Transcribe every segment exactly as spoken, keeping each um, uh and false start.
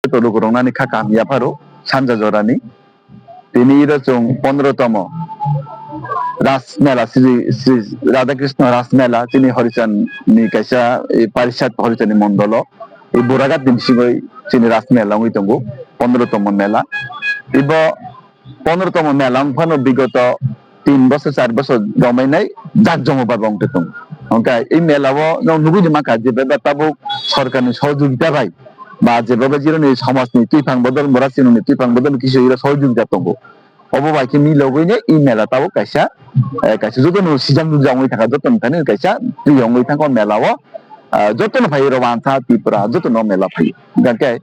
Joto lukuroknani kha kaham yapharo sanja jorani. Tini iro chwng pondro tomo Ras Mela, Sri, Sri Radhakrishna Ras Mela, chini Horichan ni kaisa, eh, Parishad Horichan ni mondolo, eh, Buragat ni bisingoi chini Ras Mela wngwi tongo, pondro tomo mela. Ibo pondro tomo mela wngphano bigoto tin bosor, char bosor romwi nai jak jomo bai wngtwi tongo. Hwnkhe ei mela o nwng nugwi rwma kha je bebak tabuk sorkar ni sohojogita bai ba je bebak jironi somaj ni twiphang bodol, mura sini twiphang bodol kisa iro sohojogita tongo. Obo bai khe milogwi nai ei mela tabuk kaisa, eh, kaisa joto no sijak nukjak wngwi thangkha, joto ni thani kaisa priyo wngwi thangkha o mela o, ah, joto no phai rw wansa Tripura joto no mela phai. Hwnkhe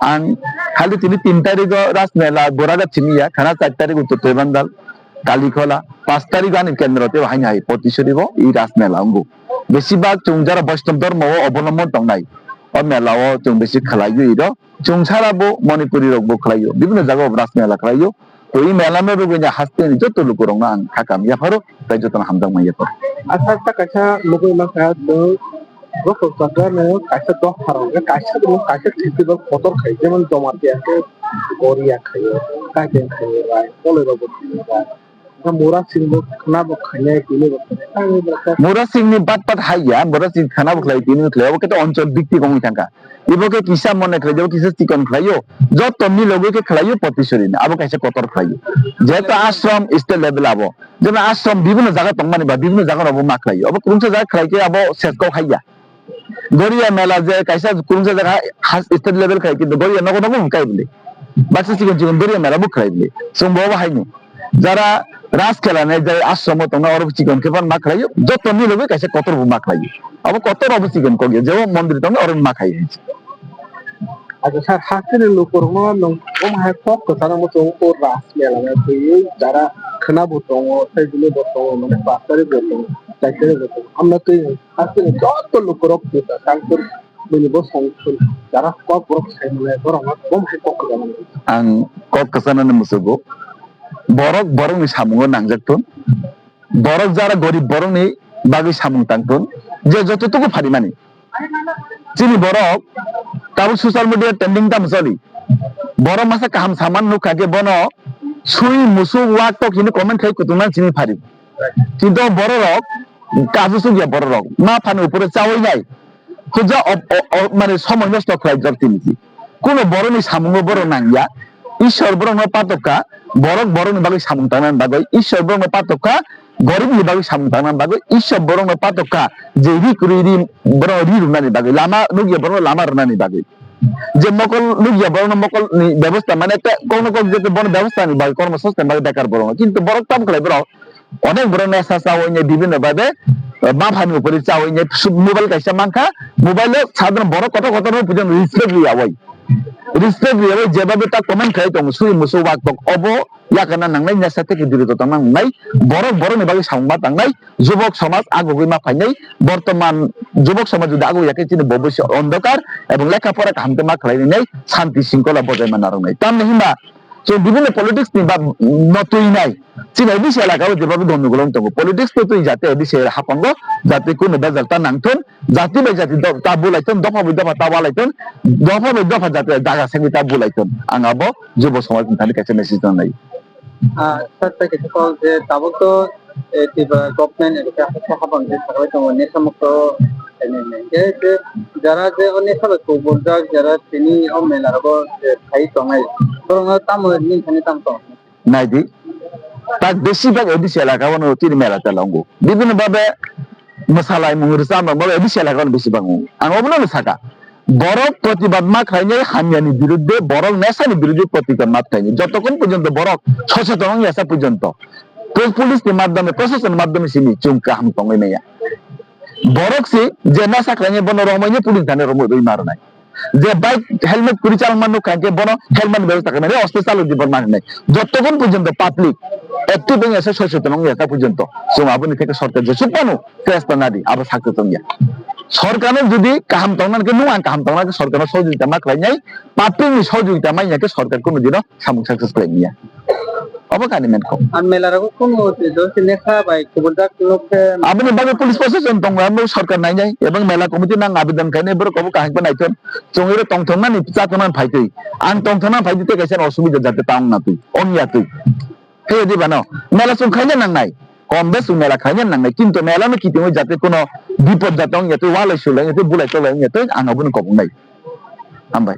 ang hali tini tin tarik o Ras Mela Buragat simi ya, khana char tarik o Uttor Toibandal, Kalikhola, panch tarik o ani kendro tei haino hai Potisori o i Ras Mela wngo. Besibak chwng jara Vaishnab dhormo o obolombon tongnai, o mela o chwng bisi khlaiwi iro. Chwng sara bo Manipuri rok bo khlaio, bibinno jaga o Ras Mela khlaio. To i mela no rwgwi haste ni joto lukurokno ang kha kaham yapharo, tei jotono hamjakma yapharo. Asa ta kaisa nugwi mankha chwng Bosok chakra no kaisa dopha rok, kaisa rok kaisa festival kotor khai, jemon Jamatia khe Goria khaio, Kajen khaio, bai, Koloi rok bo khaio, bai. Mura Singh bo khwna bo khainai, tini bo khainai. Mura Singh ni bat pat hai ya, Mura Singh khwna bo khlai, tini bo khlai, obo khe to onchol bikti wngwi thangkha. Ibo khe kisa mone khlai, ibo kisa chikon khlaio, joto milogwi khe khlaio Potisori ni, abo kaisa kotor khlaio. Jehetu ashram state level abo, jemon ashram bibinno jaga tongmani ba, bibinno jaga rok bo ma khlaio. Obo kwrwngsa jaga khlai khe abo ses kok hai ya. Goria mela je kaisa kwrwngsa jaga ha, ha state level khai, kintu Goria nogo nogo hwn kai bwle. Baksa chikon chikon Goria mela bo khlai bwle. Chwng bo obo haino. Jara Ras Khela nai jai ashram o tongnai oro chikon khe ma khlaio, joto milogwi kaisa kotor bo ma khlaio. Abo kotor obo chikon kok ya, je o mondir tongnai oro ma khai hai. Acha sir, hasteni lukurokno nwng omo hai kok kwcharo muchungo o Ras Mela no twiwi jara khwna bo tongo, tei bini bo tongo, mane pastor bo tongo, chaitari bo tongo. Amno twi Hasteni joto lukurok kwtal tangkuk bini bosong thun jara kok borok sai manai borokno bom hai kok kwchangma. Ang kok kwchanani musugo borok borokni samungo nangjak thun, borok jara gorib borokni bagwi samung tang thun, je joto tuku pharimani. Chini borok tabuk social media trending tamo choli. Borok masa kaham saman nukha khe bono sui musuk wak tok hini comment khai kutung nang chini phari. Kintu borok rok kasu sukya borok rok ma phani upore chawi nai. Huja ob-, o-, o-, mane somoi nosto khlai jak tini ki. Kuno borokni samungo borok nangya. Ishwar borokno patok kha, borok borokni bagwi samung tangnani bagwi, Ishwar borokno patok kha, goribni bagwi samung tangnani bagwi, Ishwar borokno patok kha, je ri kwrwi ri, borok ri rwnani bagwi, lama nukya borokno lama rwnani bagwi. Je mokol nukya borokno mokolni bebosta, mane ekta kokno kok jete bono bebostani bagwi, kormo sostani bagwi bekar borokno. Kintu borok tamo khlai borok, onek borok nesa chawi ne bibinno babe, eh, ma phani upori chawi ne su-, mobile kaisa mankha, mobile o sadharon borok kotor kotor no pujon respect riya oi. Respect riya oi, jebabe ta comment khai tongo, sui musu wak tok obo yakana nangnai nesa teke duri to tongna nangnai, borok borokni bagwi samung ma tangnai, jubok somaj agugwi ma phainai, bortoman jubok somaj jodi agu yakhe chini bobisyo ondokar, ebong lekha pora kaham khe ma khlai nai, santi singkola bojai ma narwknai. Tamni hinba, chwng bibinno politics ni ba, no twi nai. Chini A D C elaka o jebabe gondogol wng tongo. Politics no twi jate A D C hapango jate kuno bejal ta nangthon, jati bai jati do-, ta bulai thon, dopha bai dopha ta walai thon, dopha bai dopha jate daga segwi ta bulai thon. Ang abo jubo somaj ni thani kaisa message rw nai. Ah, sir, tei kaisa kok je tabuk to, eh, Tripura government ni kaisa habang je saklai tongo, nesa mukto, eh, ne, ne. Je, je, jara je o nesa bai kubuljak, jara tini o mela rogo je phai tongnai, borokno tamo nini thani tamo tong? Naidi, tak besi bag A D C elaka o no tini mela chwla wngo. Bibinno babe mwsalaimung rwchapmung babe A D C elaka o no besi bag wngo. Ang obono no saka. Borok protibad ma khlainai hamyani birudde, borok nesani birudde protibad ma khlainai. Jotokhon porjonto borok soseton wng yasa porjonto, pul-, police ni madhyome, proshasoni madhyome simi chwng kaham tongwi maya. Borok si je nesa khlainai bono romwi ni police thani romwi rwi ma rwnai. Je bike helmet kwrwi chalokma nukha khe bono helmet ni bebosta khainai, osto chalokdi bono ma hinai. Jotokhon porjonto public active wng yasa soseton wng yasa porjonto chwng aboni theke sorkar jesuk phano festa nadi abo sakhe tongya. Sorkarno jodi kaham tongna khe nung ang kaham tongna khe sorkarno sohojogita ma khlainai, public ni sohojogita manya khe sorkar kuno dino samung success khlai manya. Obo kainwi mankha. Ang mela rogo kunu twi do si lekha bai kubujak nuk khe. Aboni bagwi police proshashan tongo, abo sorkar nainai, ebong mela committee nang abidon khainai, borok obo kaham khe naithon. Chwngwi tongthoknani, chathoknani phaitwi. Ang tongthoknani phaitwi tei kaisa osubida jate ta wng na twi, wng ya twi. Hei di bano, mela chwng khaina nangnai, kom bes chwng mela khaina nangnai, kintu mela no kitingwi jate kono bipod jate wng ya twi, walai sulai wng ya twi, bulai tolai wng ya twi, ang abono kobong nai. Hambai.